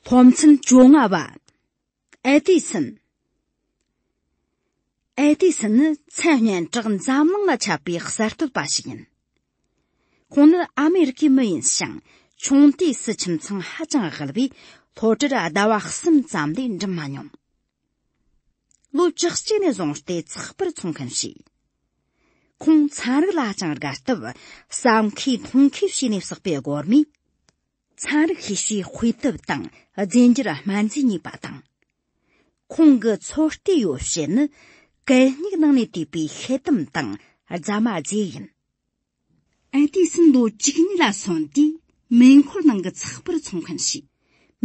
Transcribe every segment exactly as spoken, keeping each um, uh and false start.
སློབ་ཚན་བཅོ་ལྔ་བ། ཨེ་ཏི་སན། ཨེ་ཏི་སན་ནི་མཚན་སྙན་གྲགས་འཛམ་གླིང་ལ་ཁྱབ་པའི་གསར་གཏོད་པ་ཞིག་ཡིན། ཁོང་ནི་ཨ་མེ་རི་ཀའི་མི་ཡིན་ཞིང་། ཆུང་དུས་སུ་ཁྱིམ་ཚང་ཧ་ཅང་དབུལ་བས། སློབ་གྲྭར་ཟླ་བ་གསུམ་ཙམ་ལས་འགྲིམ་མ་མྱོང་། ལོ་བཅུ་གཅིག་ནས་བཟུང་སྟེ་ཚགས་པར་འཚོང་མཁན་བྱས། ཁོང་ཚན་རིག་ལ་ཅང་དགའ་སྟབས། ས་མཁས་མཐོང་མཁས་བྱས་ནས་བསགས་པའི་སྒོར་མོས། ཚན་རིག་ཤེས་བྱའི་དཔེ་དེབ་དང་རྫས་འགྱུར་སྨན་རྫས་གཉིས་པ་དང་། ཁོང་གི་ཚོད་ལྟའི་ཡོ་བྱད་ནི་གད་སྙིགས་ནང་ནས་བལྟས་པའི་ཤེལ་དམ་དང་རྫ་མ་རྫས་ཡིན། ཨེ་ཏི་སན་ལོ་བཅུ་གཉིས་ལ་སོན་དུས་མེ་འཁོར་ནང་གི་ཚགས་པར་འཚོང་མཁན་བྱས།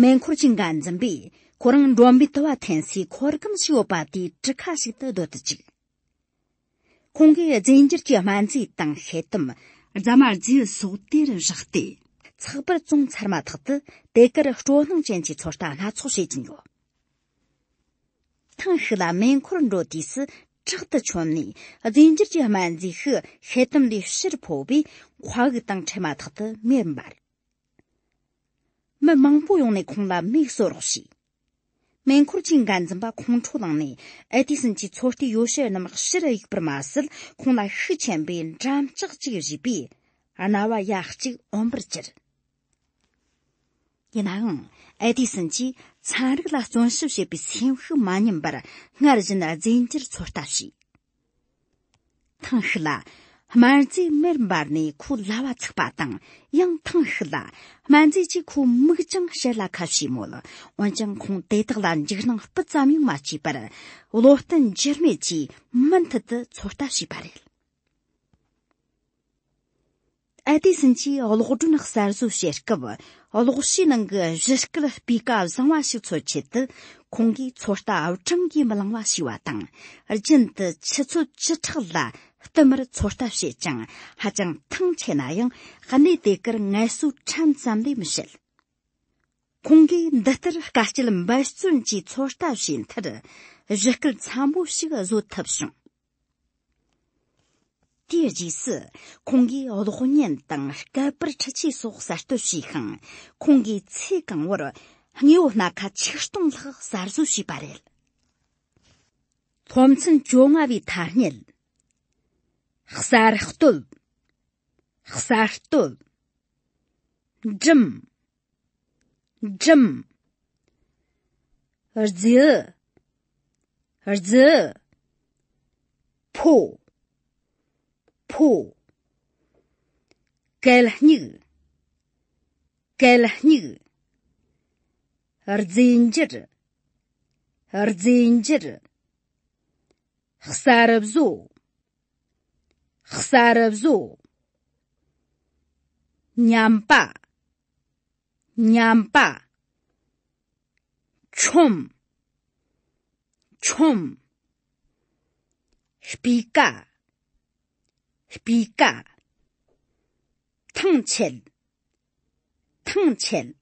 མེ་འཁོར་གྱི་འགན་འཛིན་པས་ཁོ་རང་འགྲོན་པའི་དུ་བ་འཐེན་སའི་འཁོར་སྒམ་ཞིག་ཡོད་པ་དེའི་གྲུ་ཁ་ཞིག་ཏུ་སྡོད་དུ་བཅུག་ཁོང་གིས་རྫས་འགྱུར་གྱི་སྨན་རྫས་དང་ཤེལ་དམ། རྫ་མ་རྫས་སོགས་དེར་བཞག་སྟེ། ཚགས་པར་བཙོང་ཚར་མ་ཐག་ཏུ་དེ་གར་སྤྲོ་སྣང་ཅན་གྱི་ཚོད་ལྟ་སྣ་ཚོགས་བྱེད་ཀྱིན་ཡོད། ཐེངས་ཤིག་ལ་མེ་འཁོར་འགྲོ་དུས་སུ་དྲག་ཏུ་མཆོད་ནས། རྫས་འགྱུར་གྱི་སྨན་རྫས་ཤིག་ཤེལ་དམ་ལས་ཕྱིར་ཕོབ་པས། མཁའ་དབུགས་དང་འཕྲད་མ་ཐག་ཏུ་མེར་འབར། མི་མང་པོ་ཡོང་ནས་ཁོང་ལ་མེ་གསོད་རོགས་བྱས། མེ་འཁོར་གྱི་འགན་འཛིན་པ་ཁོང་ཁྲོ་ལངས་ནས། ཨེ་ཏི་སན་གྱི་ཚོད་ལྟའི་ཡོ་བྱད་རྣམས་ཕྱིར་གཡུགས་པར་མ་ཟད། ཁོང་ལ་ཤུགས་ཆེན་པོས་འགྲམ་ལྕག་ཅིག་གཞུས་པས། རྣ་བ་ཡ་གཅིག་འོན་པར་གྱུར། ཡིན་ནའང་། ཨེ་ཏི་སན་གྱིས་ཚན་རིག་ལ་བརྩོན་ཞིབ་བྱེད་པའི་སེམས་ཤུགས་མ་ཉམས་པར། སྔར་བཞིན་རྫས་འགྱུར་ཚོད་ལྟ་བྱས། ཐེངས་ཤིག་ལ། སྨན་རྫས་མེར་འབར་ནས་ཁོའི་ལྭ་བ་ཚིག་པ་དང་། ཡང་ཐེངས་ཤིག་ལ། སྨན་རྫས་ཀྱིས་ཁོའི་མིག་ཀྱང་ཞར་ལ་ཁ་བྱས་མོད། འོན་ཀྱང་ཁོང་དེ་དག་ལ་འཇིགས་སྣང་སྤུ་ཙམ་ཡང་མ་སྐྱེས་པར། བློ་བརྟན་འགྱུར་མེད་ཀྱིས་མུ་མཐུད་དུ་ཚོད་ལྟ་བྱས་པ་རེད། ཨེ་ཏི་སན་གྱིས་གློག་སྒྲོན་གསར་བཟོ་བྱེད་སྐབས། གློག་བྱིའུ་ནང་གི་གཞུ་སྐུད་སྤུས་ཀ་བཟང་བ་ཞིག་འཚོལ་ཆེད་དུ། ཁོང་གིས་ཚོད་ལྟ་བགྲང་གིས་མི་ལང་བ་བྱས་པ་དང་། རྒྱུན་དུ་ཆུ་ཚོད་བཅུ་ཕྲག་ལ་བསྟུད་མར་ཚོད་ལྟ་བྱེད་ཅིང་། ཧ་ཅང་ཐང་ཆད་ན་ཡང་། གནས་དེ་གར་ངལ་གསོའི་ཕྲན་ཙམ་ལས་མི་བྱེད། ཁོང་གིས་འདི་ལྟར་དཀའ་སྤྱད་འབད་བརྩོན་གྱིས་ཚོད་ལྟ་བྱས་མཐར། གཞུ་སྐུད་འཚམ་པོ་ཞིག་བཟོ་ཐུབ་བྱུང་། དེའི་རྗེས་སུ། ཁོང་གིས་གློག་བརྙན་དང་སྐད་པར་འཕྲུལ་ཆས་སོགས་གསར་གཏོད་བྱས་ཤིང་། ཁོང་གིས་ཚེ་གང་བོར་དངོས་པོ་སྣ་ཁ་ཆིག་སྟོང་ལྷག་གསར་བཟོ་བྱས་པ་རེད། སློབ་ཚན་བཅོ་ལྔ་བའི་ཐ་སྙད། གསར་གཏོད། གསར་གཏོད། འགྲིམ། འགྲིམ། རྫི། རྫི། ཕོ། ཕོ། གད་སྙིགས། གད་སྙིགས། རྫས་འགྱུར། རྫས་འགྱུར། གསར་བཟོ། གསར་བཟོ། ཉམས་པ། ཉམས་པ། ཆོམ། ཆོམ། སྤུས་ཀ། སྤུས་ཀ། ཐང་ཆད། ཐང་ཆད།